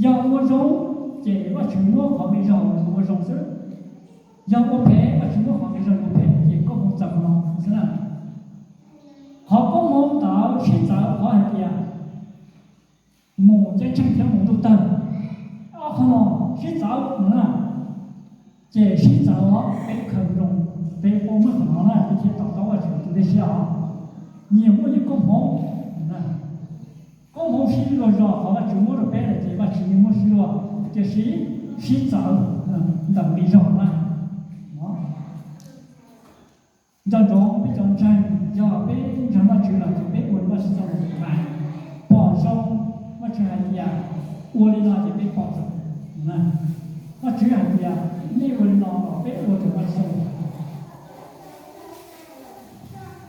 Yog ua zoo ces Vajtswv muab qhov nqi zog ua zoo xwb, yog ua phem Vajtswv muab qhov nqi zog ua phem, ces koob hmoov txawm qhov no xwb na. Qhov koob hmoov ntawd sib txawv qhov hais tias mus ceeb tsheej thiab mus ntuj tawg, ob qhov no sib txawv no na. Ces sib txawv os, peb khaws zoo, peb paub muaj qhov no na, peb thiaj to taub Vajtswv tus dej siab os. Nyias muaj nyias koob hmoov, koob hmoov sib luag zog qhov Vajtswv muab rau peb lawm ces Vajtswv yeej muab sib luag, tiam sis sib txawv ntawm nqi zog na. Nco ntsoov peb cov ntseeg, yog peb ntseeg Vajtswv lawm ces peb ua li Vajtswv txoj lus hais, pom zoo, Vajtswv hais tias ua li no ces peb pom zoo. Vajtswv hais tias nej ua li no los peb ua raws Vajtswv txoj lus.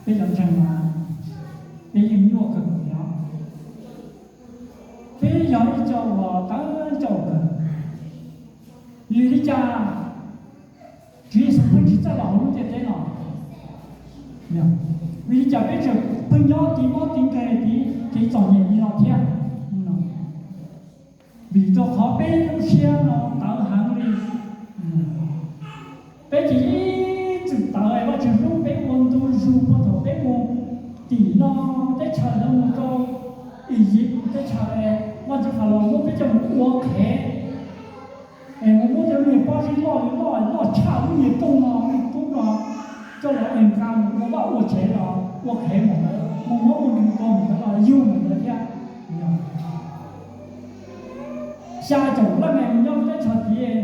Peb cov ntseeg no, peb yeej nyuaj kawg nkaus li os. Peb yog ib co uas tawv ncauj kawg. Vim li cas Tswv Yexus pheej tsis txawj los hauv lub ntiaj teb no? Vim li cas peb tseem pheej nyob tiv mob tiv nkeeg tiv kev txom nyem li no thiab? Vim rau qhov peb lub siab no tawv heev li. Peb ces ib txwm tawv, Vajtswv hlub peb ua ntu zus puag thaum peb mus tim no teb chaws, lawv mus rau Iziv teb chaws, Vajtswv Falaus muab peb coj mus ua qhev, es mus muab cov me nyuam pob zeb loj li loj, loj tshaj lub niag rooj no, lub tub no, coj los es nqa mus ua vaj ua tsev los ua qhev mus ntawd, muaj mob muaj nkeeg tuag mus ntawd los yug mus ntawd thiab. Xya caum leej mus nyob teb chaws tid,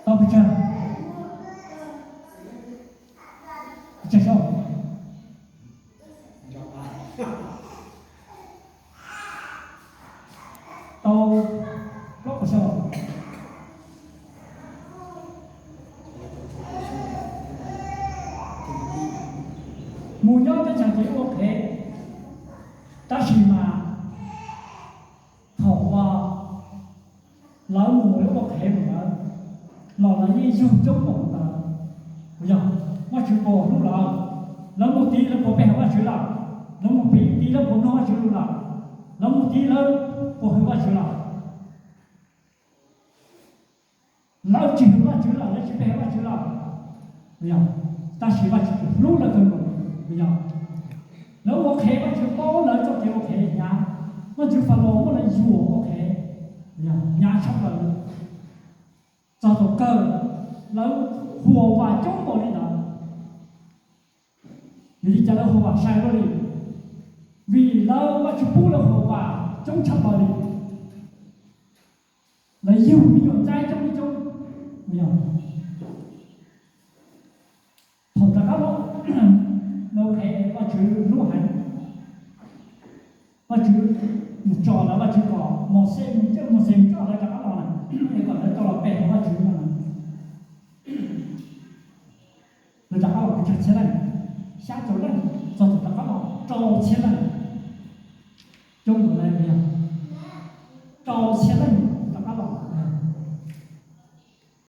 tau pes tsawg? Pes tsawg xyoo? Tau plaub puas xyoo? Mus nyob teb chaws tid ua qhev, tab sis mas thaum uas lawv mus ua qhev mus ntawd los lawv yeej yug coob npaum ntawd. Puas yog? Vajtswv puas hlub lawv? Lawv mus tid lawv puas pe hawm Vajtswv lawm? Lawv mus tid lawv puas mloog Vajtswv lus lawm? Lawv mus tid lawv puas hwm Vajtswv lawm? Lawv tsis hwm Vajtswv lawm, lawv tsis pe hawm Vajtswv lawm, tab sis Vajtswv tseem hlub lawv kawg nkaus. Lawv ua qhev, Vajtswv paub lawv txoj kev ua qhev hnyav, Vajtswv Falaus muab lawv yuam ua qhev hnyav tshaj plaws. Txog thaum kawg lawv huam vam coob npaum li ntawd. Vim li cas lawv huam vam sai luaj li? Vim lawv, Vajtswv pub lawv huam vam coob tshaj plaws li. Lawv yug me nyuam ntxaib coob coob. Thaum rov qab los, lawv qhev Vajtswv hlub heev. Vajtswv mus tso lawv, Vajtswv kom Mauxes, Mauxes mus coj lawv rov qab los na, es kom lawv tau los pe hawm Vajtswv no na. Lawv rov qab los pes tsawg txhiab leej? Xya caum leej. Txog thaum rov qab los rau txhiab leej. Coob